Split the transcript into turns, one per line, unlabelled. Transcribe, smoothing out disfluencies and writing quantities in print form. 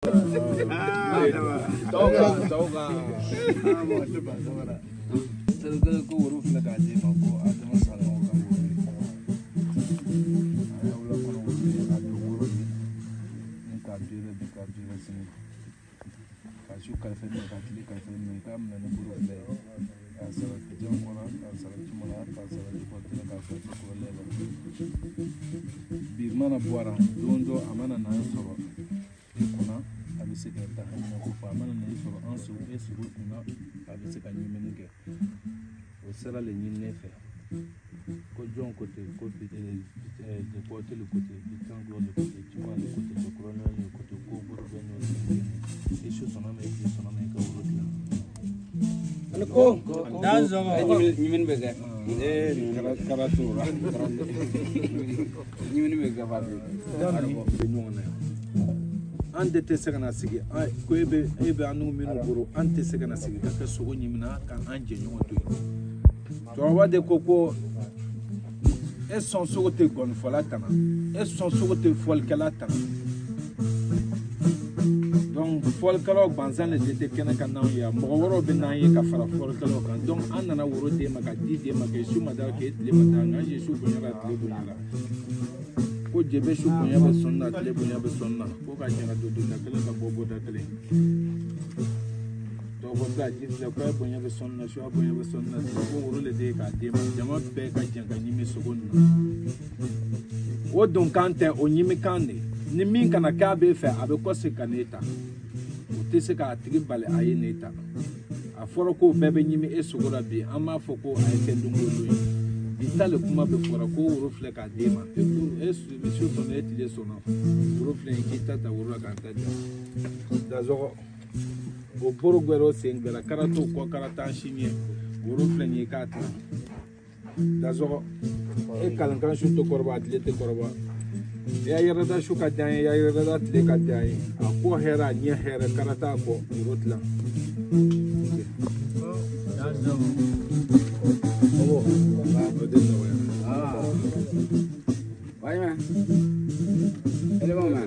Ko woro filɛ k'a d'e ma ko Adama Sanogo ka woro ye. A y'aw la kɔnɔ woro ye, a don woro ye. Ni k'a to i la bi, k'a to i la sini. K'a su kalifa minɛ, k'a tile kalifa minɛ, i k'a minɛ ni bolo fila ye. K'a sabati jɛn kɔnɔ, k'a sabati mɔna, k'a sabati kɔtɛ, k'a sabati kɔlɛ la. Bi mana bɔ a la, don dɔ a mana n'an sɔrɔ i kunna, a bɛ se ka ta ko fɔ. A mana na i sɔrɔ an sogo e sogo kunna, a bɛ se ka ɲimini kɛ. O sira le ɲini ne fɛ. Ko jɔn ko ten, ko depɔte le ko ten, bitan le ko ten, juma le ko ten, cɛkɔrɔba le ko ten, ko bolo bɛ n'o sen i su sɔnna ma, i tile sɔnna ma, i ka woro dilan.
Ko dan zɔgɔ
ɲimini bɛ kɛ.
Kara t'o la.
Ɲimini bɛ kɛ fa bi.
Bɛ ɲɔgɔn na yan. An de tɛ se ka na sigi ko e bɛ an n'u minnu bolo, an tɛ se ka na sigi ka kɛ sogo ɲimina ka an jɛɲɔgɔn to yen. Cɛkɔrɔba de ko ko e sɔn sogo tɛ gɔnifɔla tana, e sɔn sogo tɛ fɔlikɛla tana. Donc fɔlikɛlaw gansan de tɛ kɛnɛ kan n'anw ye, mɔgɔ wɛrɛw bɛ n'an ye ka fara fɔlikɛlaw kan. Donc an nana woro d'e ma ka di d'e ma k'e su ma da k'e tile ma da, nka su bonya la tile bonya la. Ko jebe su bonya bɛ sɔn na, tile bonya bɛ sɔn na, ko ka jɛ ka don donda kelen ka bɔ bɔda kelen. Dɔw bila ji filɛ ko bonya bɛ sɔn na, suya bonya bɛ sɔn na, ko woro le de ye k'a d'e ma. Jama bɛɛ ka jɛ ka ɲimi sogo ninnu na. O donkan tɛ, o ɲimikan de. Ni min kana k'a b'e fɛ, a bɛ kɔsegin ka n'e ta. O tɛ se k'a tigi bali a ye n'e ta. A fɔra ko bɛɛ bɛ ɲimi e sogo la bi, an b'a fɔ ko a ye kɛ don o don ye. Bi ta le kuma bɛ fɔra ko woro filɛ k'a d'e ma. E su sɔnna, e tile sɔnna. Woro filɛ yen, k'i ta ta woro la k'an ta di. Dazɔgɔ o boro gbɛrɛ o sen gbɛrɛ, kara t'o kɔ, kara t'an si ɲɛ. Woro filɛ nin ye k'a tilan. Dazɔgɔ e kalankan su tɛ kɔrɔbɔ, a tile tɛ kɔrɔbɔ. Ya yɛrɛda su ka diyan ye, ya yɛrɛda tile ka diyan ye. A kɔ hɛrɛ, a ɲɛ hɛrɛ, kara t'a kɔ, woro tilan. O de nɔgɔya.
Wajima. Ele bɔ ma.